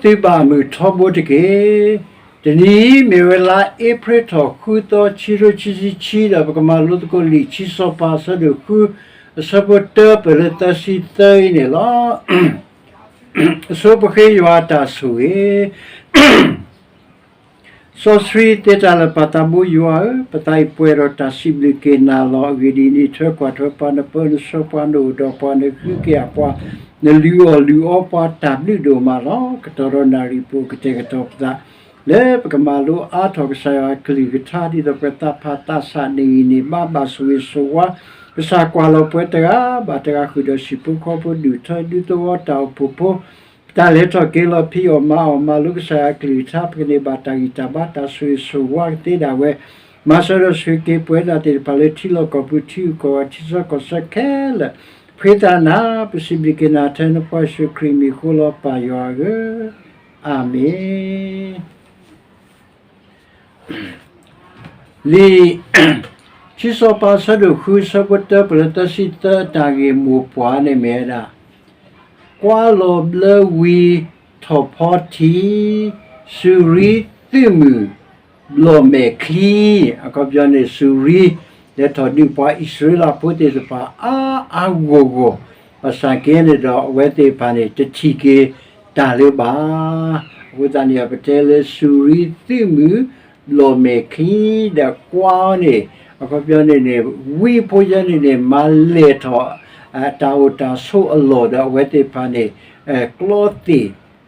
သုဘၣ်မုာ်ထီဘိတက့ၢ်. တနံၤအံၤမ့ၢ်ဝဲလါအ့ဖြ့ၣ်ထီၣ်ဃုသီ ခံကထိခံဆံခံ ဒီးပကမၤလိသကိးလံာ်ခံစီၤပၤအဆၢဒိၣ်ဃု အဆၢဖိတၢပၢၢ်လၢသၢဆံသၢအံၤန့ၣ်လီၤ. အဆိပဃ့ယွၤအတၢ်ဆိၣ်ဂ့ၤ စီဆှံသ့တၢ်လၢာ်ပၢ်သးဘိယွၤဧၢ, ပသးအံၤပှဲၤဒီးတၢ်စံးဘျုးက့ၤနၤလီၤ. အဂ့ၢ်ဒ်အံၤ, နထၢကွၢ်ထွဲပှၤ, နပၢနဆှၢပှၤ, နအိၣ်ဒီးပှၤ, နဃုက့ၤအပှၤ, နလုၢ်အီၣ်လုၢ်အီပှၤတၢ်ဘျုးဒိၣ်မးလီၤ. ကတီၢ်ဒီးနၣ်ရံၣ်ပူၤ ကတဲာ်ကတီၤပသး လၢပကမၤလိအါထီၣ်ကစၢ်ယွၤအကလုၢ်ကထါ ဒ်သိးပသးဖးသးဆး နဂံၢ်နဘါ ဘၣ်ဆိၣ်ဂ့ၤဆိၣ်ဝါ, ကစၢ်ကွၢ်လီၤပှၤတဂၤဘၣ်တဂၤ ဃုာ်ဒီးဟံၣ်ဖိဃီဖိ ဒူၣ်ထၢဒူသဝီ တၢ်အိၣ်ဖှိၣ်ဖိ ပတၢ်လဲၤထီၣ်က့ၤလီၤ ဖံးအီၣ်မၤအီၣ် မၤလိကစၢ်ယွၤအကလုၢ်ကထါ ပကန့ၢ်ဘၣ်တၢ်ဂံၢ်တၢ်ဘါ တၢ်ဆိၣ်ဂ့ၤဆိၣ်ဝါကသ့ဒၣ်ဝဲ, မၤစၢၤဒီးဆိၣ်ဂ့ၤက့ၤပဝဲဒၣ်သ့ၣ်တဖၣ်လၢထံလီၢ်ကီၢ်ပူၤ ထံဂုၤကီၢ်ဂၤ ထံဆၢကီၢ်ဆၢခဲလၢာ်, ပဃ့သးနၤ ပစံးဘျုးက့ၤနၤ ထဲနဖိယ့ၣ်ၡူးခရံာ်မံၤအဃိလီၤ ပၢ်ယွၤဧၢ, အၤမ့ၣ်. လံာ်ခံစီၤပၤအဆၢဒိၣ်ဃု အဆၢဖိတၢပၢၢ်လၢသၢဆံသၢ အတၢ်ဂ့ၢ်မိၢ်ပှၢ်န့ၣ်မ့ၢ်ဝဲဒၣ် ကွၢ်လီၤဘျၢဝံထီၣ်ဖီထံ, စူၤရံသုးမုၢ် ဘျီၣ်မဲာ်ချံ, အခီပညီန့ၣ် စူၤရံ လဲၤထီၣ်ဒုးပှၤအံၣ်စရ့လးဖိသ့ၣ်တဖၣ်အါအါဂီၢ်ဂီၢ်, ဘၣ်ဆၣ်က့န့ၣ်ဒီး အဝဲသ့ၣ်တဖၣ်န့ၣ် တထံၣ်က့ၤတၢ်လၢၤဘၣ်. အဃိသတးန့ၣ် ပတဲလၢစူၤရံသုးမုၢ် ဘျီၣ်မဲာ်ချံ ဒီးကွၢ်အီၤန့ၣ် အခီပညီန့ၣ်န့ၣ် ဝံဖိယဲန့ၣ်န့ၣ် မၤလဲၢ်ထီၣ် တၢ်အိၣ်တၢ်ဆိးအလီၢ်ဒီး အဝဲသ့ၣ်တဖၣ်န့ၣ် ကျီ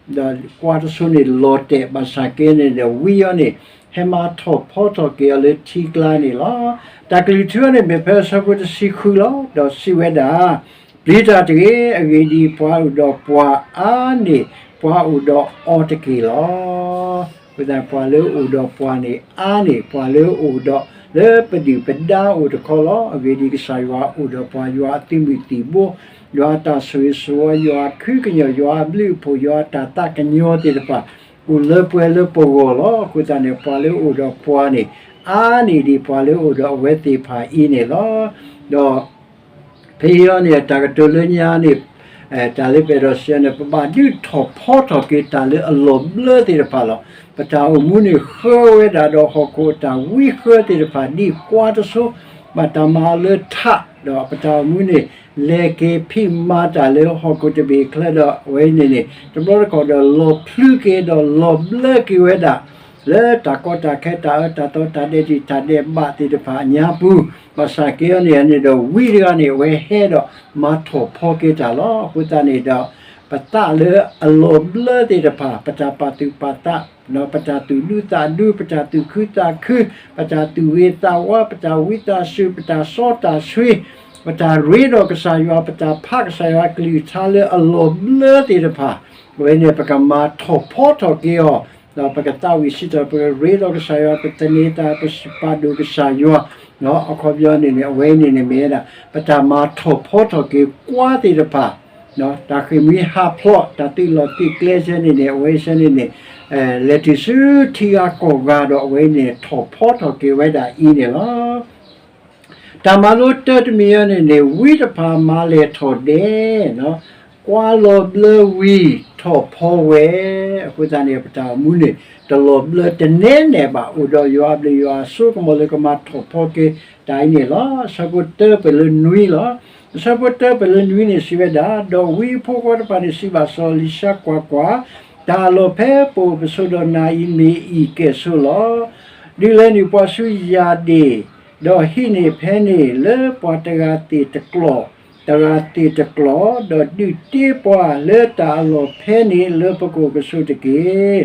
သ့ၣ် ဒီးကွၢ်တစိၤန့ၣ်လီၤတဲာ် ဘၣ်ဆၣ်က့န့ၣ်ဒီး ဝံအီၤန့ၣ် ဟဲမၤထီၣ်ဖီထီၣ်က့ၤအီၤလၢထံကျါန့ၣ်လီၤ. တၢ်ကလုၢ်ထူအီၤန့ၣ် မ့ၢ်ဖဲအဆၢဖိတဆံဃုလီၤ. ဒီးစံးဝဲဒၣ်, ပျံၤတၢ်တဂ့ၤ, အဂ့ၢ်ဒ်အံၤ, ပှၤအိၣ်ဒီးပှၤအါန့ၢ် ပှၤအိၣ်ဒီးအီၤတက့ၢ်လီၤ. အဃိသတး ပှၤလၢအအိၣ်ဒီးပှၤန့ၣ် အါန့ၢ်ပှၤလၢအအိၣ်ဒီး လၢပဒုၣ်ပဒါအအိၣ်တခီလီၤ. အဂ့ၢ်ဒ်အံၤ, ကစၢ်ယွၤအိၣ်ဒီးပှၤ, ယွၤအသုးမုၢ်သံၣ်ဘိ, ယွၤအတၢ်ဆိၣ်ဂ့ၤဆိၣ်ဝါ, ယွၤအခုကညီၤ, ယွၤအဘျုးအဖှိၣ်, ယွၤအတၢ်သးကညီၤသ့ၣ်တဖၣ် အိၣ်လၢပှဲၤလၢပဂီၢ်လီၤ. အဃိသတးန့ၣ် ပှၤလၢအအိၣ်ဒီးပှၤန့ၣ် အါန့ၢ်ဒံးပှၤလၢအအိၣ်ဒီးအဝဲသ့ၣ်တဖၣ်အံၤန့ၣ်လီၤ. ဒီး ဖဲအံၤန့ၣ် တၢ်ကတိၤလၢညါန့ၣ် တၢ်လၢပအဲၣ်ဒိးစံးန့ၣ် ပဘၣ်ဒုးထီၣ်ဖီထီၣ်က့ၤတၢ်လၢအလီၤဘျၢသ့ၣ်တဖၣ်လီၤ. ပတၢ်အိၣ်မူန့ၣ်ဃၢဝဲဒၣ်ဒီးဟီၣ်ခိၣ်အတၢ်ဝံဃၢသ့ၣ်တဖၣ် ဒ်ကွၢ်တစိၤ ဘၣ်တၢ်မၤအီၤလၢထး ဒီးပတၢ်အိၣ်မူန့ၣ် လဲၤက့ၤဖံးမၤတၢ်လၢဟီၣ်ခိၣ်တဘ့ၣ်အချၢဒီး အဝဲန့ၣ်န့ၣ် တဘျီတခီၣ်ဒီးလီၤဖျုးက့ၤဒီးလီၤဘျၢက့ၤဝဲဒၣ် လၢတၢ်ကီတၢ်ခဲ တၢ်အၢတၢ်သီ တၢ်ဒဲးတံာ် တၢ်ဒဲးဘးသ့ၣ်တဖၣ်အညါပူၤ ဘၣ်ဆၣ်က့အီၤန့ၣ်န့ၣ်ဒီး ဝံတဂၤန့ၣ် အဝဲဟဲဒီးမၤထီၣ်ဖီက့ၤတၢ်လီၤ. အဃိသတးန့ၣ်ဒီး ပသးလၢအလီၤဘျၢသ့ၣ်တဖၣ် ပတၢ်ပာ်သူၣ်ပာ်သး ပတၢ်သူၣ်ဒူသးဒူ ပတၢ်သူၣ်ခုသးခု ပတၢ်သူၣ်ဂ့ၤသးဝါ ပတၢ်ဝံသးစူၤ ပတၢ်စီတၢ်ဆှံ ပတၢ်ရ့ဒီးကစၢ်ယွၤ ပတၢ်ဖးကစၢ်ယွၤအကလုၢ်ကထါလၢအလီၤဘျၢသ့ၣ်တဖၣ် အဝဲန့ၣ် ပကမၤထီၣ်ဖီထီၣ်က့ၤအီၤ ဒီးပကသးဝံၣ်စံးထီၣ် ပကရ့ဒီးကစၢ်ယွၤ ပသန့ၤသး ပစံးပာ်ဒိၣ်ကစၢ်ယွၤ အခီပညီန့ၣ်န့ၣ် အဝဲန့ၣ်န့ၣ်မ့ၢ်ဝဲဒၣ် ပတၢ်မၤထီၣ်ဖီထီၣ်က့ၤကွၢ်သ့ၣ်တဖၣ် တၢ်ဃ့ၢ်မှံဟးဖျိး တၢ်သုးလီၢ်သုးကျဲဆၢန့ၣ်န့ၣ် အဝဲဆၢန့ၣ်န့ၣ် လဲၤတုၤဆူထံဂၤကီၢ်ဂၤဒီး အဝဲန့ၣ်ထီၣ်ဖီထီၣ်က့ၤဝဲဒၣ်အံၤန့ၣ်လီၤ. တၢ်မၤလိတၢတမံၤအံၤန့ၣ်န့ၣ် ဝံတဖၣ်မၤလဲၢ်ထီၣ်ဒဲး ကွၢ်လီၤဘျၢဝံထီၣ်ဖီဝဲ အဃိသတးန့ၣ် ပတၢ်အိၣ်မူန့ၣ် တလီၤဘျၢတနဲနဲဘၣ် အိၣ်ဒီးယွၤအဘျုးယွၤအစိကမီၤလၢကမၤထီၣ်ဖီက့ၤတၢ်အံၤန့ၣ်လီၤ. အဆၢဖိတၢပၢၢ်လၢနွံလီၤ. အဆၢဖိတၢပၢၢ်လၢနွံန့ၣ် စံးဝဲဒၣ်, ဒီးဝံအဖိခွါတဖၣ်န့ၣ် စံးဘၣ်စီၤအလံၤၡါ, ကွၢ်ကွၢ်, တၢ်အလီၢ်ဖဲပအိၣ်ပဆိးဒီးနၤအံၤ မ့ၢ်အံၤကဲၣ်ဆိးလီၤ. ဒုးလဲၤနုာ်ပှၤဆူယၢ်ဒ့ၣ်, ဒီးဟံးန့ၢ်ဖဲန့ၣ်လၢပှၤတဂၤသ့ၣ်တကျီၢ်, တဂၤသ့ၣ်တကျီၢ်, ဒီးဒုးတ့ပှၤလၢတၢ်အလီၢ်ဖဲန့ၣ် လၢပကအိၣ်ပဆိးတက့ၢ်.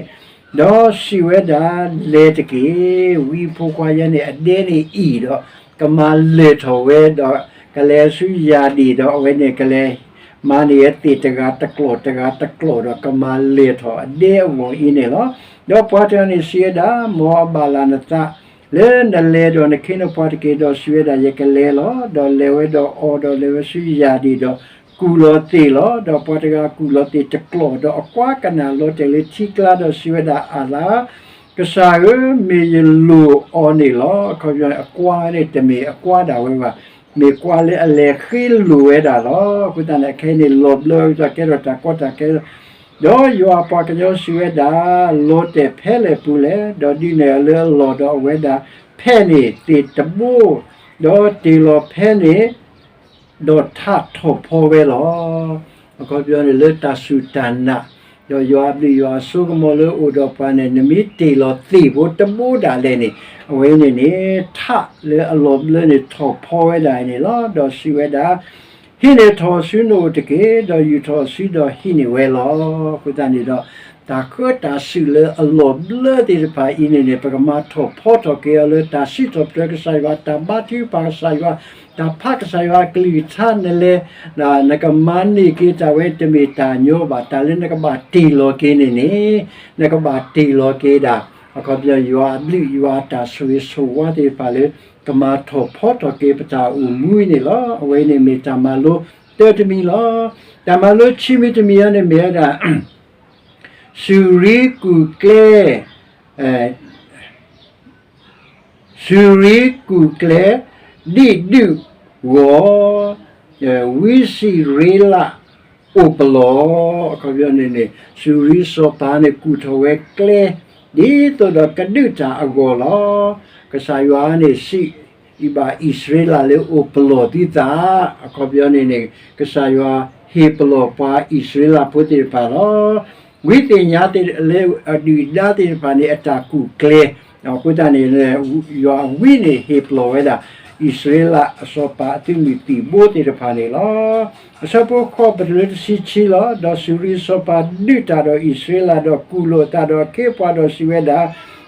ဒီးစံးဝဲဒၣ်, လဲၤတက့ၢ်. ဝံဖိခွါယဲန့ၣ် အဒဲန့ၣ်အံၤဒီး ကမၤလဲၢ်ထီၣ်ဝဲဒီး ကလဲၤဆူယၢ်ဒ့ၣ်ဒီး အဝဲန့ၣ်ကလဲၤ မၤန့ၢ်အသ့ၣ်တဂၤတကျီၢ် တဂၤတကျီၢ်ဒီး ကမၤလဲၢ်ထီၣ်အဒဲအဂီၢ်အံၤန့ၣ်လီၤ. ဒီးပှၤတဂၤန့ၣ်စံးဝဲဒၣ်, မ်အဘၣ်လၢ်နသး လၢနလဲၤဒီးနခ့နပှၤတက့ၢ်. ဒီးစံးဝဲဒၣ်, ယကလဲၤလီၤ. ဒီးလဲၤဝဲဒီးအီၤ ဒီးလဲၤဝဲဆူယၢ်ဒ့ၣ်ဒီး ကူၣ်လီၤသ့ၣ်လီၤ. ဒီးပှၤတဂၤကူၣ်လီၤသ့ၣ်တကျီၢ် ဒီးအကွါကနၣ်လီၤတဲာ်လၢထံကျါ ဒီးစံးဝဲဒၣ်, အၣ်လါ ကစၢ်ဧၢ, မ့ၢ်ယလိၢ်အီၤန့ၣ်လီၤ. အခီပညီအကွါန့ၣ် တမ့ၢ်အကွါဒၣ်ဝဲဘၣ်, မ့ၢ်ကွါလၢအလဲၤဃ့လိၢ်ဝဲဒၣ်လီၤ. အဃိသတးန့ၣ် အခဲအံၤန့ၣ် လီၤဘျၢဝဲဒၣ် ကဲထီၣ်တၢ်ကီတၢ်ခဲ ဒီးယွၤအပှၤကညီစံးဝဲဒၣ်, လီၤတဲာ်ဖဲလဲၣ်ပူၤလဲၣ်, ဒီးဒုးနဲၣ်အီၤလၢအလီၢ်, ဒီးအဝဲဒၣ်ဖဲးန့ၢ်သ့ၣ်တဘိ, ဒီးတ့ၢ်လီၤဖဲးန့ၣ်, ဒီးထးထီၣ်ဖီဝဲလီၤ. အခီပညီန့ၣ်လၢတၢ်စူၢ်တၢ်နာ်, ဒီးယွၤအဘျုးယွၤအစိကမီၤလၢအိၣ်ဒီးပှၤန့ၣ် နမ့ၢ်တ့ၢ်လီၤသ့ၣ်ဖိတဘိဒၣ်လဲာ်န့ၣ်, အဝဲန့ၣ်န့ၣ် ထးလၢအလီၤဘျၢန့ၣ်ထီၣ်ဖီဝဲဒၣ်န့ၣ်လီၤ. ဒီးစံးဝဲဒၣ်, ဟံးန့ၢ်ထီၣ်ဆူနအိၣ်တက့ၢ်, ဒီးယူာ်ထီၣ်အစုဒီးဟံးန့ၢ်ဝဲလီၤ. အဃိသတးန့ၣ်ဒီး တၢ်ဃၢတၢ်စုးလၢအလီၤဘျၢသ့ၣ်တဖၣ်အံၤန့ၣ်န့ၣ် ပကမၤထီၣ်ဖီထီၣ်က့ၤအီၤလၢတၢ်စံးထီၣ်ပတြၢၤကစၢ်ယွၤ, တၢ်ဘါထုကဖၣ်ကစၢ်ယွၤ, တၢ်ဖးကစၢ်ယွၤအကလုၢ်ကထါနလဲၤ, နကမၤန့ၢ်က့ၤတၢ်ဝဲတမ့ၢ်တၢ်ညီဘၣ်, တၢ်လၢနကဘၣ်တ့ၢ်လီၤက့ၤန့ၣ်န့ၣ်, နကဘၣ်တ့ၢ်လီၤက့ၤဒၣ်, အခီပညီယွၤအဘျုးယွၤအတၢ်ဆိၣ်ဂ့ၤဆိၣ်ဝါသ့ၣ်တဖၣ်လၢ ကမၤထီၣ်ဖီထီၣ်က့ၤပတၢ်အိၣ်မူန့ၣ်လီၤ. အဝဲန့ၣ်မ့ၢ်တၢ်မၤလိတၢတမံၤလီၤ. တၢ်မၤလိဆံမံၤတမံၤအံၤန့ၣ်မ့ၢ်ဝဲဒၣ် စူၤရံကူၣ်ကျဲ, စူၤရံကူၣ်ကျဲ, ဒံၣ်ဒုၣ်ဂီၤ, ဝံစံးရ့လးအိၣ်ပလီၢ်, အခီပညီန့ၣ်န့ၣ် စူၤရံစီၤပၤန့ၣ်ကူၣ်ထီၣ်ဝဲကျဲ, ဒ်သိးဒီးကဒုးတၢ်အဂီၢ်လီၤ. ကစၢ်ယွၤန့ၣ်စံး အံၤဘၣ်အံၣ်စရ့လးလၢအိၣ်ပလီၢ်သုသး, အခီပညီန့ၣ်န့ၣ် ကစၢ်ယွၤဟ့ၣ်ပလီၢ်ပှၤအံၣ်စရ့လးဖိသ့ၣ်တဖၣ်လီၤ. ဝံသ့ၣ်ညါသ့ၣ်လၢအဒုၣ်အဒါသ့ၣ်တဖၣ်န့ၣ် အတၢ်ကူၣ်ကျဲ, အဃိသတးန့ၣ် ယွၤအဝံန့ၣ်ဟ့ၣ်ပလီၢ်ဝဲဒၣ် အံၣ်စရ့လးအစီၤပၤအသုးမုၢ်သံၣ်ဘိသ့ၣ်တဖၣ်န့ၣ်လီၤ. အဆၢဖိဃိး ပတုၤလၢတဆံခံလီၤ. ဒီးစူၤရံစီၤပၤဒုးတၢ်ဒီးအံၣ်စရ့လး, ဒီးကူၣ်လိာ်အသးဒီးအခ့အပှၤဒီးစံးဝဲဒၣ်,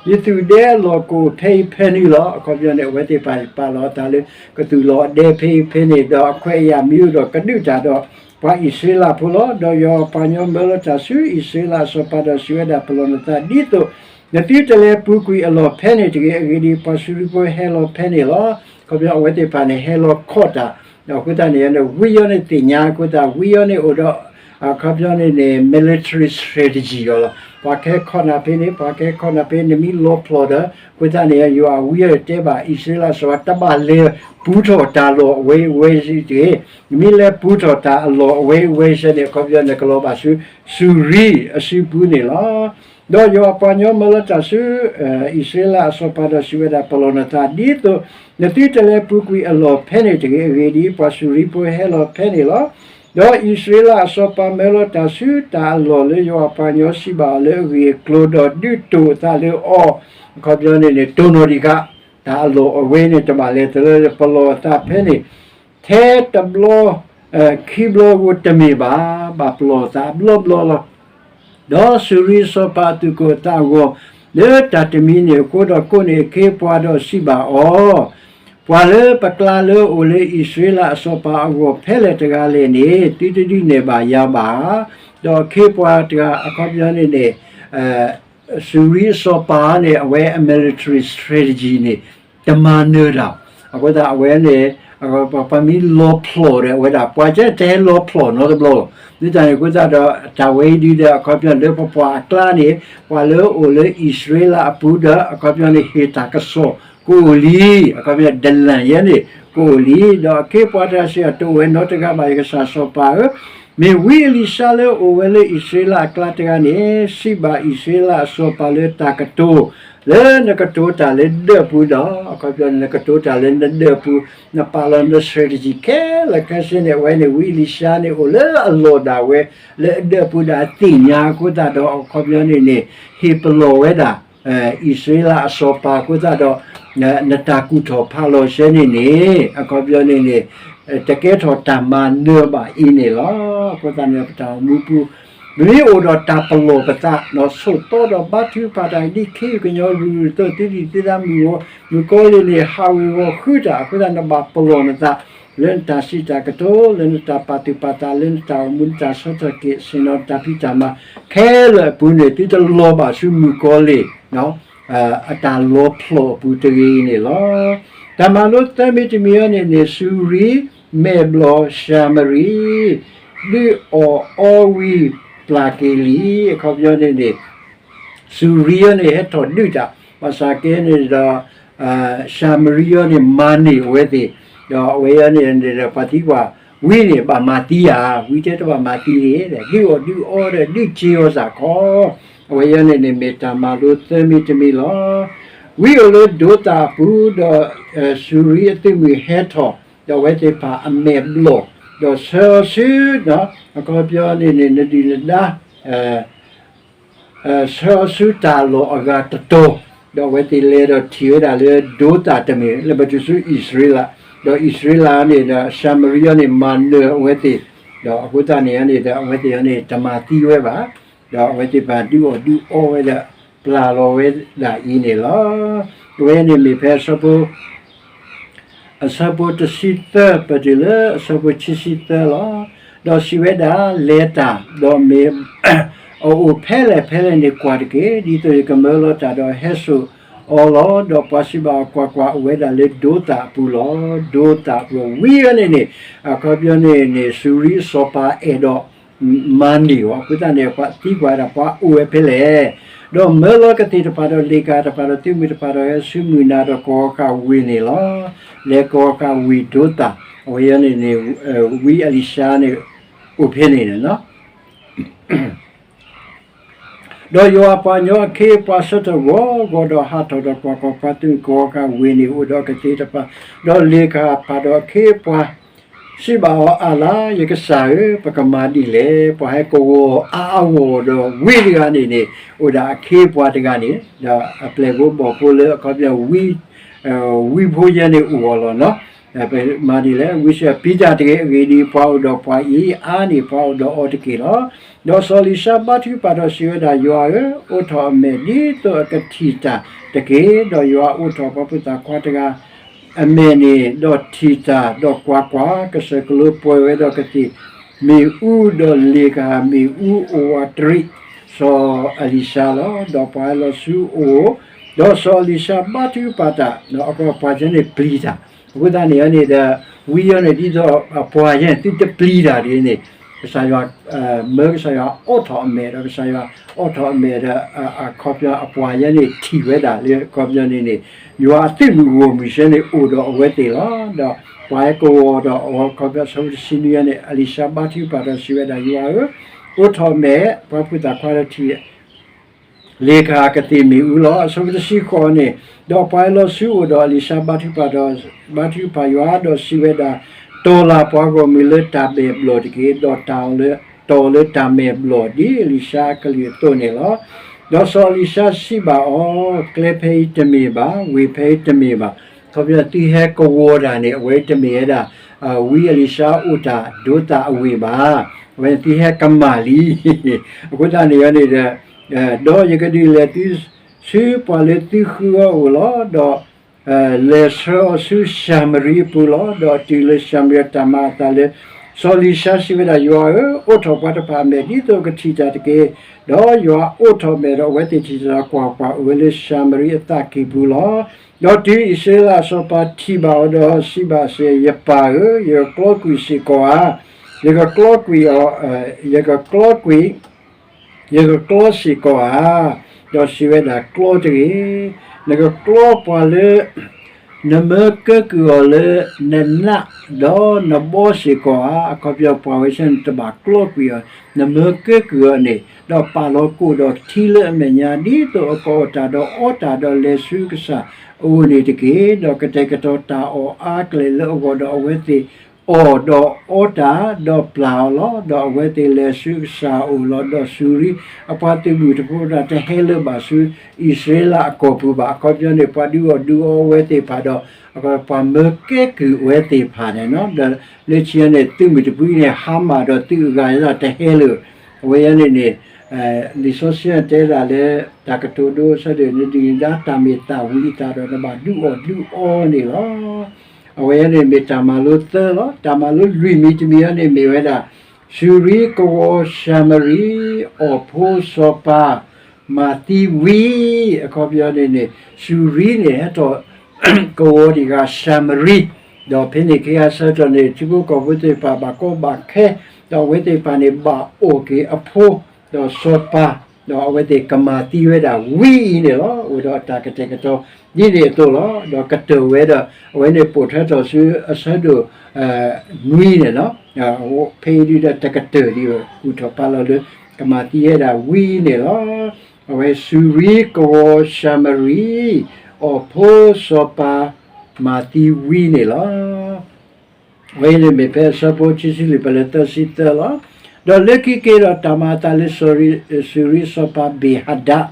ယသူၣ်ဒဲအလီၢ်ကအိၣ်ဖဲအံၤဖဲနုာ်လီၤ. အခီပညီန့ၣ် အဝဲသ့ၣ်တဖၣ်န့ၣ် ပာ်လီၤအသးလၢ ကသူၣ်လီၤအဒဲဖဲအံၤဖဲန့ၣ်, ဒီးအခွဲးအယာ်မ့ၢ်အိၣ်ဒီးကဒုးတၢ်ဒီးပှၤအံၣ်စရ့လးဖိလီၤ. ဒီးယွၤအပှၤကညီမၢလီၤတၢ်ဆူအံၣ်စရ့လးအစီၤပၤဒီးစံးဝဲဒၣ်, ပလီၢ်နသးဒ်သိး နသုတလဲၤပူၤကွံာ်အလီၢ်ဖဲန့ၣ်တဂ့ၤ. အဂ့ၢ်ဒ်အံၤ, ပှၤစူၤရံဖိဟဲလီၤဖဲန့ၣ်လီၤ. အခီပညီအဝဲသ့ၣ်တဖၣ်န့ၣ် ဟဲလီၤခီၣ်တၢ်, ဒီးအဃိသတးန့ၣ် ဝံယီန့ၣ်သ့ၣ်ညါအဃိသတး ဝံယီန့ၣ်အိၣ်ဒီး အခီပညီန့ၣ်န့ၣ် military strategy အီၤလီၤ. ပှၤကဟဲခီၣ်နၤဖဲန့ၣ်, ပှၤကဟဲခီၣ်နၤဖဲန့ၣ်, နမ့ၢ်လီၤဖျိးဒီး အဃိသတးန့ၣ် ယွၤအဝံယီန့ၣ်တဲဘၣ်အံၣ်စရ့လးစီၤပၤ တဘၣ်လဲၤပူထီၣ်တၢ်လီၢ်အဝဲအံၤဝဲအံၤတဂ့ၤ. နမ့ၢ်လဲၤပူထီၣ်တၢ်အလီၢ်အဝဲအံၤဝဲအံၤန့ၣ် အခီပညီန့ၣ် နကလီၤဘၣ်ဆူ စူၤရံအစုပူၤန့ၣ်လီၤ. ဒီးယွၤအပှၤကညီမၢလီၤတၢ်ဆူ အံၣ်စရ့လးအစီၤပၤဒီးစံးဝဲဒၣ်, ပလီၢ်နသးဒ်သိး နသုတလဲၤပူၤကွံာ်အလီၢ်ဖဲန့ၣ်တဂ့ၤ. အဂ့ၢ်ဒ်အံၤ, ပှၤစူၤရံဖိဟဲလီၤဖဲန့ၣ်လီၤ. ဒီးအံၣ်စရ့လးအစီၤပၤမၢလီၤတၢ်ဆူတၢ်အလီၢ်လၢယွၤအပှၤကညီစံးဘၣ်အီၤလၢအဂ့ၢ်အကျိၤ, ဒီးဒုးတိၢ်အသးလၢအီၤ, အခီပညီန့ၣ်န့ၣ် တိၢ်နီၣ်တံၢ်ဃာ် တၢ်အလီၢ်အဝဲန့ၣ် တဘၣ်လဲၤတလၢ ပလီၢ်အသးဖဲန့ၣ် ထဲတဘျီ ခံဘျီဧိၤတမ့ၢ်ဘၣ်, ဘၣ်ပလီၢ်အသးအဘျီဘျီလီၤ. ဒီးစူၤရံစီၤပၤအသူၣ်ကိၢ်သးဂီၤ လၢတၢ်တမံၤန့ၣ်အဃိဒီး ကိးန့ၢ်အခ့အပှၤဒီးစံးဘၣ်အီၤ, ပှၤလၢပကျါလၢအအိၣ်လၢအံၣ်စရ့လးအစီၤပၤအဂီၢ်ဖဲလဲၣ်တဂၤလဲၣ်န့ၣ် သုတဒုးနဲၣ်ဘၣ်ယၤဘၣ်. ဒီးအခ့အပှၤတဂၤ အခီပညီန့ၣ်န့ၣ် စူၤရံအစီၤပၤန့ၣ် အဝဲအ military strategy န့ၣ် တမၤနၢၤတၢ်, အဃိသတးအဝဲန့ၣ် ပှၤမ့ၢ်လီၤဖျိးဒီးအဝဲဒၣ် ပှၤကဲတဟဲလီၤဖျိးနီတဘျီလီၤ. ဒ်တၢ်န့ၣ်အဃိသတးဒီး တၢ်ဝဲအံၤဒုးဒီး အခီပညီလၢပပှၤအကျါန့ၣ် ပှၤလၢအအိၣ်လၢအံၣ်စရ့လးအပူၤဒီး အခီပညီန့ၣ် ဟ့ၣ်တၢ်ကစီၣ်ကအိၣ်လံ, အခီပညီ ဒလၣ်ယဲန့ၣ် ကအိၣ်လံ. ဒီးအခ့အပှၤတဂၤစံး တအိၣ်ဝဲနီတဂၤဘၣ် ယကစၢ်စီၤပၤဧၢ, မ့ၢ်ဝံအလံၤၡါလၢအအိၣ်ဝဲလၢအံၣ်စရ့လးအကျါတဂၤန့ၣ် စံးဘၣ်အံၣ်စရ့လးအစီၤပၤလၢတၢ်ကတိၤ လၢနကတိၤတၢ်လၢနဒၢးပူၤဒီး အခီပညီန့ၣ် နကတိၤတၢ်လၢနဒၢးပူၤ နပာ်လီၤန strategy ခဲလၢာ်ခဲဆ့န့ၣ် အဝဲန့ၣ် ဝံအလံၤၡါန့ၣ် အိၣ်လၢအလီၢ်ဒၣ်ဝဲ လၢအဒၢးပူၤဒၣ်သ့ၣ်ညါအဃိသတးဒီး အခီပညီန့ၣ်န့ၣ် ဟ့ၣ်ပလီၢ်ဝဲဒၣ် အံၣ်စရ့လးအစီၤပၤအဃိသတးဒီး နတၢ်ကူၣ်ထီၣ်ဖးလီၤဆဲန့ၣ်န့ၣ် အခီပညီန့ၣ်န့ၣ် တကဲထီၣ်တၢ်မၤနၢၤဘၣ်အံၤန့ၣ်လီၤ. အဃိသတးန့ၣ် ပတၢ်အိၣ်မူပူၤ ပမ့ၢ်အိၣ်ဒီးတၢ်ပလီၢ်ပသး ဆိးသီဒီးဘါထုကဖၣ်တၢ် ဒ်ခ့ယုၢ်ကညီရုၢ်ရုၢ်အသိး သုဒံၣ်သုသးမုၢ်ဂီၤ မုၢ်ကီၤလံၢ်န့ၣ် ဟးဝ့ၤဝီၤဃုတၢ်အဃိသတး နဘၣ်ပလီၢ်နသး လၢနတၢ်စံးတၢ်ကတိၤ လၢနတၢ်ပာ်သူၣ်ပာ်သး လၢနတၢ်အိၣ်မူ နတၢ်ဆီၣ်ထွဲက့ၤ ဆ့ၣ်နီၤတၢ်ဖံးတၢ်မၤခဲလၢာ်အပူၤန့ၣ် သုတလီၤဘၣ်ဆူမုၢ်ကီၤလံၢ် အတၢ်လီၤဖျိးအပူၤတဂ့ၤအံၤန့ၣ်လီၤ. တၢ်မၤလိသၢမံၤတမံၤအံၤန့ၣ်န့ၣ် စူၤရံ မဲာ်ဘျီၣ်ၡၤမရံ ဒုးအီၣ်အီဝံၤပျၢ်က့ၤလံ. အခီပညီန့ၣ်န့ၣ် စူၤရံအံၤန့ၣ် ဟဲထီၣ်ဒုးတၢ် ဘၣ်ဆၣ်က့န့ၣ်ဒီး ၡၤမရံအံၤန့ၣ် မၤန့ၢ်အဝဲသ့ၣ် ဒီးအဝဲအံၤန့ၣ် ပှၤသံကွၢ် ဝံန့ၣ်ဘၣ်မၤသံဧါ, ဝံတဲတဘၣ်မၤသံန့ၣ် ဒုးအီၣ်ဒုးအီဒီးဒုးစ့အီၤစ့ၢ်ကီး, အဝဲအံၤန့ၣ်န့ၣ် မ့ၢ်တၢ်မၤလိသၢမံၤတမံၤလီၤ. ဝံအိၣ်လၢဒိသၣ်အပူၤဒီး စူၤရံအသုးမုၢ်ဟဲထီၣ်, ဒီးအဝဲသ့ၣ်တဖၣ်အမဲာ်ဘျီၣ်, ဒီးဆှၢအီၤဆူ အခီပညီန့ၣ်န့ၣ် နဒုၣ်နဒါ ဆှၢအီၤဆူတၢ်လီၢ်အဂၤတတီၤ, ဒီးအဝဲသ့ၣ်လဲၤဒီးထံၣ်ဝဲဒၣ်လၢဒိသၣ်တမ့ၢ် လၢပတုၤဆူအံၣ်စရ့လး, ဒီးအံၣ်စရ့လးန့ၣ်ဒီး ၡၤမရံအံၤန့ၣ် မၤနၢၤအဝဲသ့ၣ်, ဒီးအဃိသတးန့ၣ်န့ၣ်ဒီး အဝဲသ့ၣ်အံၤန့ၣ် တမၤသံဝဲဘၣ်, ဒီးအဝဲသ့ၣ်တဖၣ်ဒုးအီၣ်ဒုးအီဝဲဒၣ် ပျၢ်လီၤဝဲဒၣ်အံၤန့ၣ်လီၤ. အဝဲန့ၣ်မ့ၢ်ဖဲအဆၢဖိ အဆၢဖိတဆံသၢ ပတုၤလၢအဆၢဖိခံဆံသၢလီၤ. ဒီးစံးဝဲဒၣ်, လဲၤတၢ်, ဒီးမ့ၢ်အအိၣ်ဖဲလဲၣ်ဖဲလဲၣ်န့ၣ် ကွၢ်တက့ၢ်, ဒ်သိးယကမၢလီၤတၢ်ဒီးဟဲစိာ်အီၤလီၤ. ဒီးပှၤစံးဘၣ်အီၤ, ကွၢ်ကွၢ်, အိၣ်ဝဲဒၣ်လၢဒိသၣ်အပူၤလီၤ. ဒိသၣ်အပူၤဝံၤအံၤန့ၣ်န့ၣ် အခီပညီန့ၣ်န့ၣ် စူၤရံအစီၤပၤအဲၣ်ဒိး မၤန့ၢ်အီၤ, အဃိသတးန့ၣ် ပှၤသံကွၢ်ဝဲဒၣ် ပှၤအိၣ်ဝဲဖဲလဲၣ်. ဒီးမၢလီၤကသ့ၣ်တဖၣ်ဒီးလ့ၣ်ကၤတဖၣ်ဒီးသုးမုၢ်တဖၣ်ဒီး ဟဲဆူမုၢ်နၤဒီးကဝီၤဃာ်ဝ့ၢ်န့ၣ်လီၤ. လဲၤကဝီၤဃာ်ဝ့ၢ်ဒိသၣ်, အဝဲအံၤန့ၣ်န့ၣ် ဝံအလံၤၡါန့ၣ် အိၣ်ဖဲန့ၣ်န့ၣ်လီၤ. ဒီးယွၤအပှၤကညီအခ့အပှၤဆၢထၢၣ်ဂီၤဂီၤဒီးဟးထီၣ်ဒီးကွၢ်ကွၢ်, ပှၤသုးမုၢ်ကဝီၤဃာ်ဝ့ၢ်န့ၣ် အိၣ်ဒီးကသ့ၣ်တဖၣ်, ဒီးလ့ၣ်ကၤတဖၣ်ဒီးအခ့အပှၤ စံးဘၣ်အီၤ, အၣ်လါ, ယကစၢ်ဧၢ, ပကမၤဒ်လဲၣ်. ပှၤဟဲကဝီၤအါအါဂီၢ်ဂီၢ်ဒီးဝံတဂၤန့ၣ်န့ၣ် အိၣ်ဒၣ်အခ့အပှၤတဂၤန့ၣ်, ဒီးအပျဲၢ်ဖိဘီၣ်ဖိလၢအခီပညီ ဝံဖိယဲန့ၣ်အိၣ်အီၤလီၤနီၤ. ပမၤဒ်လဲၣ်. ဝံစံး, ပျံၤတၢ်တဂ့ၤ. အဂ့ၢ်ဒ်အံၤ, ပှၤအိၣ်ဒီးပှၤအံၤအါန့ၢ်ပှၤအိၣ်ဒီးအီၤတက့ၢ်လီၤ. ဒီးစီၤအလံၤၡါဘါထုကဖၣ်ဒီးစံးဝဲဒၣ်, ယွၤဧၢ, အိးထီၣ်အမဲာ်ဒ်သိးအကထံၣ်တၢ်တက့ၢ်. ဒီးယွၤအိးထီၣ်ပှၤဖိသၣ်ခွါတဂၤ အမဲာ်န့ၣ်, ဒီးထံၣ်တၢ်, ဒီးကွၢ်ကွၢ်, ကစၢၢ်ကလိပှဲၤဝဲဒီးကသ့ၣ်မ့ၣ်အူ, ဒီးလ့ၣ်ကၤမ့ၣ်အူအိၣ်ဝးတရံးစီၤအလံၤၡါလီၤ. ဒီးပှၤဟဲလီၤဆူအအိၣ်, ဒီးစီၤအလံၤၡါဘါထုကဖၣ်တၢ်, ဒီးအပှၤယဲန့ၣ်ပျံၤတၢ်. အဃိသတးန့ၣ်န့ၣ်ဒီး ဝံယဲန့ၣ် ဒ်သိးအပှၤယဲန့ၣ် သုတပျံၤတၢ်ဒ်န့ၣ်, ကစၢ်ယွၤ မၢကစၢ်ယွၤအိးထီၣ်အမဲာ်ဒီး ကစၢ်ယွၤအိးထီၣ်အမဲာ်ဒီး အခီပညီအပှၤယဲန့ၣ်ထံၣ်ဝဲဒၣ်လၢအခီပညီန့ၣ်န့ၣ်, ယွၤအသုးမုၢ်ဂီၢ်မုၢ်စ့ၢ်န့ၣ်အိၣ်ဒီးအဝဲသ့ၣ်လီၤ. ဒီးပှၤဟဲကဝီၤဒီးအဝဲ အခီပညီအဆၢဖိတဆံနွံန့ၣ် အလံၤၡါဘါထုကဖၣ်ဒီးစံးဝဲဒၣ်, ယွၤဧၢ, အိးထီၣ်အမဲာ်, ပှၤဖိသၣ်ခွါဒီးထံၣ် လ့ၣ်ကၤကသ့ၣ်မ့ၣ်အူလီၤ. အဆၢဖိတဆံဃိးန့ၣ်, ဒီးပှၤဟဲလီၤဆူအအိၣ်ဒီးအလံၤၡါဘါထုကဖၣ်ဒီး ဘါထုကဖၣ်ယွၤဒီးစံးဝဲဒၣ်, တီၢ်လၢ်ပှၤဂီၢ်မုၢ်လၢတၢ်မဲာ်ဘျီၣ်တက့ၢ်. ဒီးတီၢ်အီၤလၢတၢ်မဲာ်ဘျီၣ် ဒ်အလံၤၡါအကလုၢ်အသိးန့ၣ်လီၤ. ဒီးစီၤအလံၤၡါစံးဘၣ်အီၤ, ကျဲဖဲအံၤတမ့ၢ်ဘၣ်, ဝ့ၢ်ဖဲအံၤတမ့ၢ်ဘၣ်. အခီပညီသုဟဲကဝီၤတၢ်န့ၣ် အဝဲတမ့ၢ်ဝဲဒၣ် ဝံအလံၤၡါအိၣ်တၢ်ဒိသၣ်အဝ့ၢ်ဘၣ်. အဝဲန့ၣ်သုဟဲကမၣ်လံ. အဃိသတးန့ၣ်န့ၣ်ဒီး ဒီးယကဒုးလဲၤသုဆူပှၤလၢသုဃုအီၤအအိၣ်လီၤ. ဒီးလဲၤဆှၢအီၤဆူၡၤမရံအပူၤလီၤ. ဒီးတုၤလၢၡၤမရံအတၢ်မၤအသးလၢ စီၤအလံၤၡါစံးဝဲဒၣ်, ယွၤဧၢ, အိးထီၣ်ပှၤတဖၣ်အမဲာ် ဒ်သိးကထံၣ်တၢ်တက့ၢ်. ဒီးယွၤအိးထီၣ်မဲာ်ဒီးအဝဲသ့ၣ်ထံၣ်တၢ်ဒီးကွၢ်ကွၢ်, အိၣ်ဝဲလၢၡၤမရံအသးကံၢ်ပူၤလီၤ. ဒီးတုၤအံၣ်စရ့လးအစီၤပၤထံၣ်ဘၣ်အီၤဒီးစံးဘၣ်စ့ၢ်, ယပၢ်ဧၢ, ယကကျီကွံာ်စ့ၢ်ကီးဧါ. ယကကျီကွံာ်အီၤ, ယကကျီကွံာ် ယကကျီစ့ၢ်ကီးဧါ. ဒီးစံးဝဲဒၣ်, ကျီတဂ့ၤ. နကကျီပှၤလၢ နမၢကဲကုၢ်အီၤလၢနနးဒီးနဘီစ့ၢ်ကီးဧါ. အခီပညီပှၤဝဲဆၢန့ၣ် တဘၣ်ကျီကွံာ်အီၤ, နမၢကဲကုၢ်အီၤန့ၣ် ဒီးပာ်လီၤကိၣ်ဒီးထံလၢအမဲာ်ညါ ဒ်သိးအကအီၣ်တၢ်ဒီးအီတၢ်ဒီးလဲၤဆူကစၢ်အအိၣ်န့ၣ်တက့ၢ်. ဒီးကတဲာ်ကတီၤတၢ်အီၣ်အါကလဲာ်လၢအဂီၢ်ဒီးအဝဲသ့ၣ် အီၣ်ဒီးအီတၢ်ဒီးပျၢ်အီၤလီၤ. ဒီးအဝဲသ့ၣ်လဲၤဆူကစၢ်အအိၣ်လီၤ. ဒီးစူၤရံအပှၤသုးမုၢ်သံၣ်ဘိတဖၣ်တဟဲလၢၤဘၣ်ဆူအံၣ်စရ့လးအကီၢ်ပူၤဘၣ်. အခီပညီန့ၣ် ပှၤဒုးအီၣ်ဒုးအီအဝဲသ့ၣ်တဖၣ်ဒီး ပှၤမၢကဲကုၢ်အဝဲသ့ၣ်တဖၣ်န့ၣ်လီၤ. ဒီးလၢခံန့ၣ် သုးမုၢ်တဖုန့ၣ် ဟါမၢ်ဒီးသုးအဂၤတဟဲလၢၤ. အဝဲအံၤန့ၣ်န့ၣ် လံာ်စီဆှံတဲဒၣ်လၢ တၢ်ကတိၤဒိအဆၢဒိၣ်န့ၣ် ဒ်နဒုၣ်နဒါတၢ်မ့ၢ်သၣ်ဝံၤအသးဒီး နဘၣ်ဒုးအီၣ်ဒုးအီန့ၣ်လီၤ. အဝဲအံၤန့ၣ်မ့ၢ်တၢ်မၤလိသၢလီၤ. တၢ်မၤလိလွံၢ်မံၤတမံၤအံၤန့ၣ်မ့ၢ်ဝဲဒၣ် စူၤရံကဝီၤၡၤမရံ အီၣ်ဖိစီၤပၤ မၤသံဝံ အခီပညီန့ၣ်န့ၣ် စူၤရံန့ၣ်ဟဲထီၣ် ကဝီၤဒံးဃာ်ၡၤမရံ, ဒီးဖဲန့ၣ်အခါဆၢကတီၢ်န့ၣ် ထံဖိကီၢ်ဖိသ့ၣ်တဖၣ်ဘၣ်ကီဘၣ်ခဲ, ဒီးအဝဲသ့ၣ်တဖၣ်န့ၣ် ဘၣ်အီၣ်က့ၤအဖိ, ဒီးစီၤပၤ ဒီးအဝဲသ့ၣ်ကမၤသံဝဲဒၣ်ဝံအံၤန့ၣ်လီၤ. အိၣ်ဒီးတၢ်ကတဲာ်ကတီၤဒ်န့ၣ်အသိးလီၤ. ဒီးကတၢၢ်ဝဲဒီး အဝဲန့ၣ်ပိာ်ထွဲထီၣ်ဆူအဆၢဒိၣ် နွံန့ၣ်လီၤ. ဖဲအံၤဒုးဒီးတကတၢၢ်ဒံးဘၣ် ကူၣ်ထီၣ်ပာ်လီၤလၢ ကမၤသံဝဲဒၣ်ဝံန့ၣ်လီၤ. အဝဲစူၤရံကဝီၤၡၤမရံ အိၣ်ဖှိၣ်စီၤပၤမၤသံဝံန့ၣ်လီၤ. အဝဲန့ၣ်မ့ၢ်ဖဲအဆၢဖိခံဆံလွံၢ် ပလၢသၢဆံသၢလီၤ. ဒီးလၢခံက့ၤဒီးတၢ်မၤအသးလၢ စူၤရံစီၤပၤဘ့ၣ်ဟဒဒ်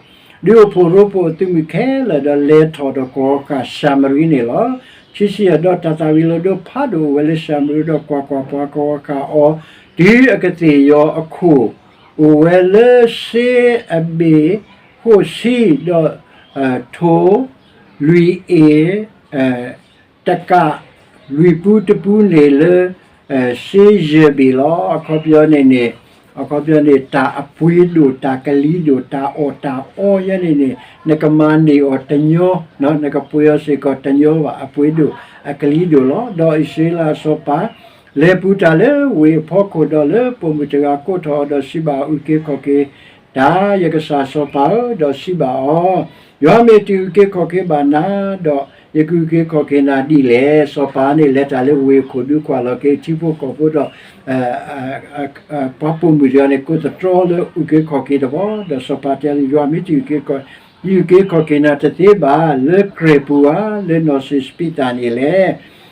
ဒုးအိၣ်ဖှိၣ်ရိဖှိၣ်အသုးမုၢ်ခဲလၢာ် ဒီးလဲၤထီၣ်ဒီးကဝီၤဃာ်ၡၤမရံန့ၣ်လီၤ. ခံဆံယဲၢ် ဒီးတၢ်သၣ်ဝံၤလီၤဒိဖးဒိၣ်အိၣ်ဝဲလၢၡၤမရံဒီးကွၢ်ကွၢ်, ပှၤကဝီၤဃာ်အီၤတုၤအကသ့ၣ်ယီၤအခိၣ်, အိၣ်ဝဲလၢစ့အဘ့ၣ်ဃိၣ်ဆံဒီး ထိၣ် လွံၢ်အ့ၣ် တကး လွံၢ်ပူတပူန့ၣ်လၢ စ့ယဲၢ်ဘ့ၣ်လီၤ. အခီပညီန့ၣ်န့ၣ်, အခီပညီန့ၣ် တၢ်အပှ့ၤဒိၣ် တၢ်ကလံၤဒိၣ် တၢ်အီၣ်တၢ်အီယဲန့ၣ်န့ၣ် နကမၤန့ၢ်အီၤတညီ, နကပှ့ၤအီၤစ့ၢ်ကီးတညီဘၣ်, အပှ့ၤဒိၣ်အကလံၤဒိၣ်လီၤ. ဒီးအံၣ်စရ့လးအစီၤပၤ လဲၤပူၤတၢ်လၢဝ့ၢ်အဖီခိၣ်ဒီးလၢပိာ်မုၣ်တဂၤကိးထီၣ်အီၤဒီးစံးဘၣ်အီၤ, အုၣ်က့ၤခီၣ်က့ၤတၢ် ယကစၢ်စီၤပၤဧၢ, ဒီးစံးဘၣ်အီၤ, ယွၤမ့ၢ်တအုၣ်က့ၤခီၣ်က့ၤဘၣ်နၤ, ဒီးယကအုၣ်က့ၤခီၣ်က့ၤနၤဒ်လဲၣ်. စီၤပၤန့ၣ်လဲၤတၢ်လၢဝ့ၢ်အခိၣ်ဒုးကွၢ်လီၤက့ၤထံဖိကီၢ်ဖိဒီး ပှၤပိာ်မုၣ်တဂၤန့ၣ် ကိးသတြီလၢအုၣ်က့ၤခီၣ်က့ၤတဘျီ, ဒီးစီၤပၤတဲလၢ ယွၤမ့ၢ်တအုၣ်က့ၤခီၣ်, ယအုၣ်က့ၤခီၣ်က့ၤနၤတသ့ဘၣ် လၢကြဲၢ်ပူၤဧါ, လၢနီၢ်စံးစပံးသၣ်န့ၣ်လဲၣ်.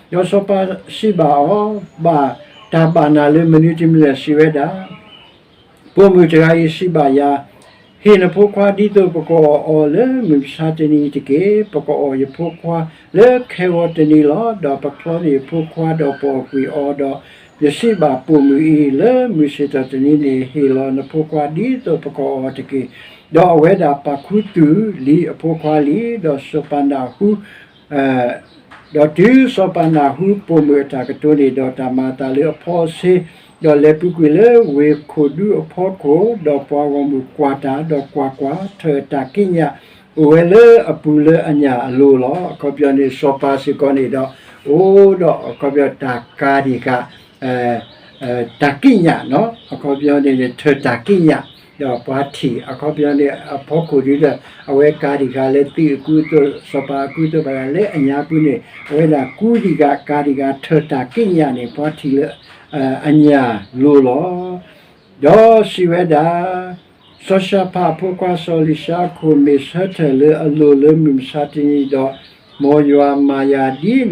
ဒီးစီၤပၤစံးဘၣ်အီၤ, ဘၣ်တၢ်ဘၣ်နၤလၢမနုၤတမံၤလဲၣ်. စံးဝဲဒၣ် ပိာ်မုၣ်တဂၤအံၤစံးဘၣ်ယၤ, ဟ့ၣ်နဖိခွါဒ်သိးပကအီၣ်အီၤလၢမုၢ်မဆါတနံၤအံၤတက့ၢ်. ပကအီၣ်ယဖိခွါလၢခဲဂီၤတနံၤလီၤ. ဒီးပချီန့ၢ်ယဖိခွါဒီးပအီၣ်ကွံာ်အီၤဒီး, ယစံးဘၣ်ပိာ်မုၣ်အံၤ, လၢမုၢ်ဆ့ၣ်ထီၣ်တနံၤန့ၣ် ဟ့ၣ်လီၤနဖိခွါဒ်သိးပကအီၣ်အီၤတက့ၢ်. ဒီးအဝဲဒၣ်ပာ်ခူသူၣ်လံအဖိခွါလံ. ဒီးစီၤပၤနၢ်ဟူ ဒီးတုၤစီၤပၤနၢ်ဟူပိာ်မုၣ်အတၢ်ကတိၤန့ၣ်ဒီး တၢ်မၤအသးလၢအဖီအဆ့, ဒီးလဲၤပူၤကွံာ်လၢဝ့ၢ်ခိၣ်ဒူအဖီခိၣ်, ဒီးပှၤဂီၢ်မုၢ်ကွၢ်တၢ်, ဒီးကွၢ်ကွၢ်, ထၢၣ်အတၢ်ကံးညာ် အိၣ်ဝဲလၢအပူၤလၢအညၣ်အလိၤလီၤ. အခီပညီန့ၣ် စီၤပၤစ့ၢ်ကီးန့ၣ်ဒီး အိၣ်ဒီးအခီပညီတၢ်ကၤဒံးဃာ် တၢ်ကံးညာ်, အခီပညီန့ၣ်န့ၣ် ထၢၣ်တၢ်ကံးညာ်, ဒီးပှၤထံၣ် အခီပညီန့ၣ် အဖီခိၣ်ဒ်ဒီး အဝဲကၤဒံးဃာ်လၢသ့ၣ်အကူအသိး, စီၤပၤအကူအသိးဘၣ်ဃးလၢအညါပူၤန့ၣ် အဝဲဒၣ်ကူဒံးဃာ်ကၤဒံးဃာ်ထၢၣ်တၢ်ကံးညာ်န့ၣ် ပှၤထံၣ်လၢအညၣ်လိၤလီၤ. ဒီးစံးဝဲဒၣ်, စီၤၡဖးအဖိခွါစီၤအလံၤၡါအခိၣ်မ့ၢ်ဆၢထၢၣ်လၢအလိၤလၢမုၢ်မဆါတနံၤဒီး, မ်ယွၤမၤယၤဒ်န့ၣ်ဒီး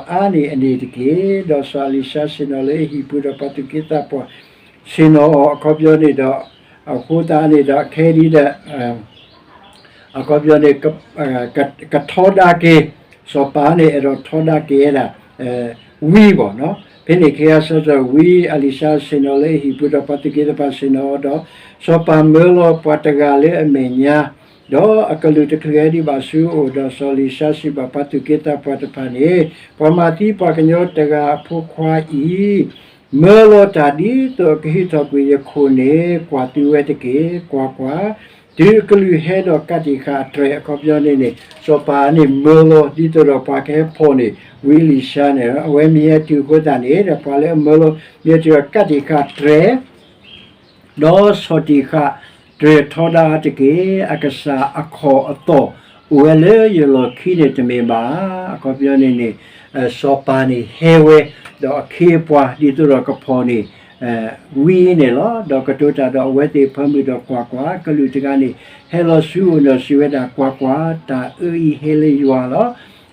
အါန့ၢ်အန့ၣ်တက့ၢ်. ဒီးစီၤအလံၤၡါဆ့ၣ်နီၤလၢအဟံၣ်ပူၤဒီးပှၤသူၣ်က့သးပှၢ် ဆ့ၣ်နီၤအီၤ အခီပညီန့ၣ်ဒီး, အဃိသတးန့ၣ်ဒီး ခဲဒ်ဒီး အခီပညီန့ၣ် ကထီဒါက့ၤ, စီၤပၤန့ၣ် အဲၣ်ဒိးထီဒါက့ၤဝဲဒၣ် ဝံဘၣ်နီၤ. ဖဲန့ၣ်အခါဆၢထၢၣ်ဝံအလံၤၡါဆ့ၣ်နီၤလၢအဟံၣ်ပူၤဒီးပှၤသူၣ်က့သးပှၢ်ဆ့ၣ်နီၤအီၤဒီး, စီၤပၤမၢလီၤပှၤတဂၤလၢအမဲာ်ညါ, ဒီးအကလုၢ်တချုးဟဲဒံးဘၣ်ဆူအအိၣ်, ဒီးစီၤအလံၤၡါစံးဘၣ်ပှၤသူၣ်က့သးပှၢ်တဖၣ်န့ၣ်, ပှၤမၤသံပှၤကညီတဂၤအဖိခွါအံၤ မၢလီၤတၢ်ဒ်သိးအကဟံးထီၣ်ကွံာ်ယခိၣ်န့ၣ် ကွၢ်သုဝဲတက့ၢ်. ကွၢ်ကွၢ်, တုၤအကလုၢ်ဟဲဒီးကးတံာ်ဃာ်အတြဲၤ အခီပညီန့ၣ်န့ၣ် စီၤပၤန့ၣ်မၢလီၤဒ်သိးဒီးပှၤကဟဲဖီၣ်န့ၢ်ဝံအလံၤၡါန့ၣ်, အဝဲမ့ၢ်ဟဲတုၤအဃိသတးန့ၣ် ဒီးပှၤလၢအမၢလီၤမ့ၢ်ဟဲတုၤဒီးကးတံာ်ဃာ်တြဲၤ ဒီးဆီၣ်တံာ်ဃာ်တြဲၤထီဒါတက့ၢ်. အကစၢ်အခီၣ်အသီၣ်အိၣ်ဝဲလၢယလီၢ်ခံန့ၣ်တမ့ၢ်ဘၣ်. အခီပညီန့ၣ်န့ၣ် စီၤပၤန့ၣ်ဟဲဝဲ ဒီးအခ့အပှၤဒ်သိးဒီးကဖီၣ်န့ၢ် ဝံန့ၣ်လီၤ. ဒီးကတိၤတၢ်ဒီးအဝဲသ့ၣ်အဖၢမုၢ်ဒီးကွၢ်ကွၢ်, ကလူးတဂၤန့ၣ် ဟဲလီၤဆူအအိၣ်ဒီးစံးဝဲဒၣ်, ကွၢ်ကွၢ်, တၢ်အၢအံၤဟဲလၢယွၤလီ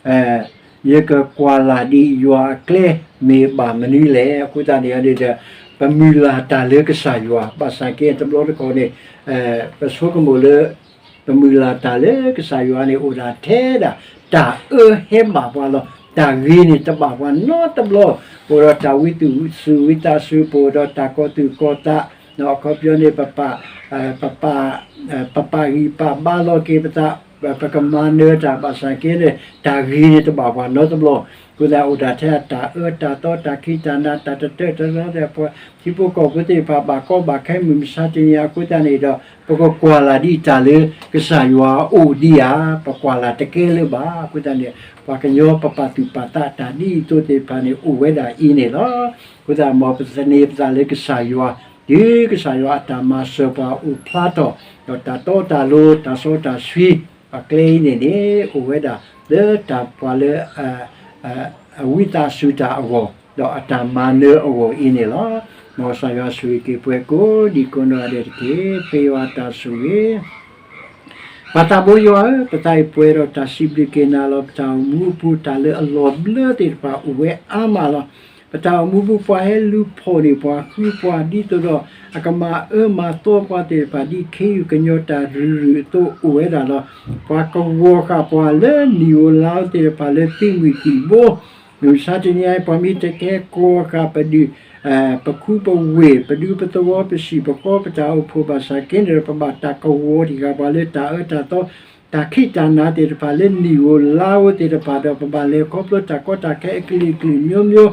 ၤ. ယကကွၢ်လၢ်ဒံးယွၤအကျဲမ့ၢ်ဘၣ်မနုၤလဲၣ်. အဃိသတးန့ၣ်န့ၣ်ဒီး ပမုၢ်လၢ်တၢ်လၢကစၢ်ယွၤ, ဘၣ်ဆၣ်က့တဘျီတခီၣ်န့ၣ် ပဆိကမိၣ်လၢ ပမုၢ်လၢ်တၢ်လၢကစၢ်ယွၤန့ၣ် အိၣ်ဒၣ်ထဲဒၣ် တၢ်အၢဟဲဘၣ်ပှၤလီၤ. တၢ်ဂ့ၤန့ၣ်တဘၣ်ပှၤနီတဘျီ, ပအိၣ်ဒီးတၢ်ဝံသူၣ်ဝံသးစူၤ, ပအိၣ်ဒီးတၢ်ကီၤသူၣ်ကီၤသး, အခီပညီန့ၣ် ပပာ် ပပာ်ဂံၢ်ပာ်ဘါလီၤက့ၤပသး, ပကမၤနၢၤတၢ်ဘၣ်ဆၣ်က့န့ၣ် တၢ်ဂ့ၤန့ၣ်တဘၣ်ပှၤနီတဘျီ, အဃိသတးအိၣ်ဒၣ်ထဲဒၣ်တၢ်အၢတၢ်သီ တၢ်ခံးတၢ်နၤ တၢ်တတၢတရီဒီး ပှၤထံဖိကီၢ်ဖိသ့ၣ်တဖၣ်ဘၣ်ကီဘၣ်ခဲမုၢ်မဆါတနံၤအဃိသတးန့ၣ်ဒီး ပကကွၢ်လၢ်ဒံးတၢ်လၢကစၢ်ယွၤအအိၣ်ဒံးဧါ, ပကွၢ်လၢ်တကဲလၢၤဘၣ်. အဃိသတးန့ၣ် ပှၤကညီပပာ်သူၣ်ပာ်သးတၢ်ဒ်အံၤအသိးသ့ၣ်တဖၣ်န့ၣ် အိၣ်ဝဲဒၣ်အံၤန့ၣ်လီၤ. အဃိသတးမ်ပသန့ၤပသးလၢကစၢ်ယွၤ တုၤကစၢ်ယွၤအတၢ်မၤစၢၤပှၤအိၣ်ဖျါထီၣ်, ဒီးတၢ်တီတၢ်လိၤ တၢ်စီတၢ်ဆှံ အကျဲအံၤန့ၣ်န့ၣ် အိၣ်ဝဲဒၣ်လၢတၢ်ပှၤလၢ အဝံသးစူၤတၢ်အဂီၢ်, ဒီးအတၢ်မၤနၢၤအဂီၢ်အံၤန့ၣ်လီၤ. မ်ကစၢ်ယွၤဆိၣ်ဂ့ၤက့ၤပှၤကိးဒံကိးနီၢ်ဂၤဒဲးတက့ၢ်. ပဃ့ယွၤတၢ်ဆိၣ်ဂ့ၤ ပှၤသးဘိယွၤဧၢ, ပသးအံၤပှဲၤဒီးတၢ်စံးဘျုးက့ၤနၤလီၤ. ပတၢ်အိၣ်မူအပူၤ တၢ်လၢအလီၤဘျၢသ့ၣ်တဖၣ်အိၣ်ဝဲအါမးလီၤ. ပတၢ်အိၣ်မူပူၤ ပှၤဟဲလူၤဖီၣ်န့ၢ်ပှၤ ဃုပှၤဒ်သိးဒီး အကမၤအၢမၤသီပှၤသ့ၣ်တဖၣ် ဒ်ခ့ယုၢ်ကညီၤတၢ်ရုၢ်ရုၢ်အသိးအိၣ်ဝဲဒၣ်လီၤ. ပှၤကဝီၤဃာ်ပှၤလၢနံၣ်ဧိၤလါဧိၤသ့ၣ်တဖၣ်လၢသံးမုၢ်သံးဘိ မုၢ်မဆါတနံၤအံၤ ပှၤမ့ၢ်တကဲကဝီၤဃာ်ပဒုၣ် ပခူပဝ့ၢ် ပဒူပသဝီ ပစံာ်ပဃီ ပတၢ်အိၣ်ဖှိၣ် ဘၣ်ဆၣ်က့န့ၣ်ဒီး ပဘၣ်တၢ်ကဝီၤတံၢ်ဃာ်ပှၤလၢတၢ်အၢတၢ်သီ တၢ်ခံးတၢ်နၤသ့ၣ်တဖၣ်လၢနံၣ်ဧိၤလါဧိၤသ့ၣ်တဖၣ်ဒီး ပဘၣ်လဲၤခီဖျိတၢ်ကီတၢ်ခဲအကလုာ်ကလုာ်မျိုးမျိုး,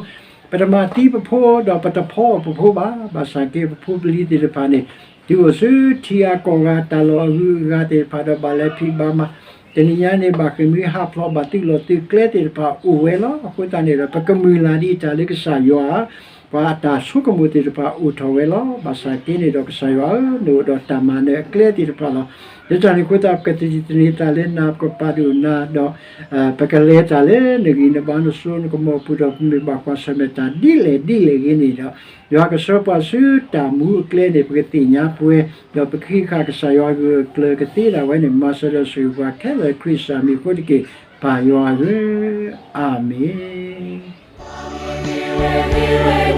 ပတမၤသံပဖိဒီးပတဖီအီၣ်ပဖိဘၣ်. ဘၣ်ဆၣ်က့ပဖိပလံၤသ့ၣ်တဖၣ်န့ၣ် တုၤအိၣ်ဆူထံဂၤကီၢ်ဂၤ တၢ်လီၢ်အဂုၤအဂၤသ့ၣ်တဖၣ်ဒီး ဘၣ်လဲၤဖံးဘၣ်မၤ တနံၤညါန့ၣ် ဘၣ်ဃ့ၢ်မှံဟးဖျိး ဘၣ်သုးလီၢ်သုးကျဲသ့ၣ်တဖၣ်အိၣ်ဝဲလီၤ. အဃိသတးန့ၣ်ဒီး ပကမုၢ်လၢ်ဒ်အံၤ တၢ်လၢကစၢ်ယွၤ ပှၤအတၢ်ဆိကမိၣ်သ့ၣ်တဖၣ်အိၣ်ထီၣ်ဝဲလီၤ. ဘၣ်ဆၣ်က့န့ၣ်ဒီး ကစၢ်ယွၤဧၢ, နအိၣ်ဒီးတၢ်မၤနၢၤအကျဲသ့ၣ်တဖၣ်လီၤ. လၢတၢ်န့ၣ်အဃိသတး ပကသန့ၤသးလၢနၤ ပကပာ်ဒိၣ်နၤဒီး ပကလဲၤတၢ်လၢနဂံၢ်နဘါ နစိနကမီၤပူၤဒီး ပမ့ၢ်ဘၣ်ကွၢ်ဆၢၣ်မဲာ်တၢ်ဒ်လဲၣ်ဒ်လဲၣ်ဂ့ၤန့ၣ်ဒီး ယွၤကဆှၢပှၤဆူတၢ်မူအကျဲန့ၣ် ပကသ့ၣ်ညါပှဲၤ, ဒီးပကဃ့ဃာ်ကစၢ်ယွၤအဂၢၢ်အကျၢၤ ကသ့ဒၣ်ဝဲန့ၣ် မၤစၢၤဒီးဆိၣ်ဂ့ၤပှၤခဲလၢာ် ခရံာ်စၢ်မံၤအဃိတက့ၢ်. ပၢ်ယွၤဧၢ, အၤမ့ၣ်.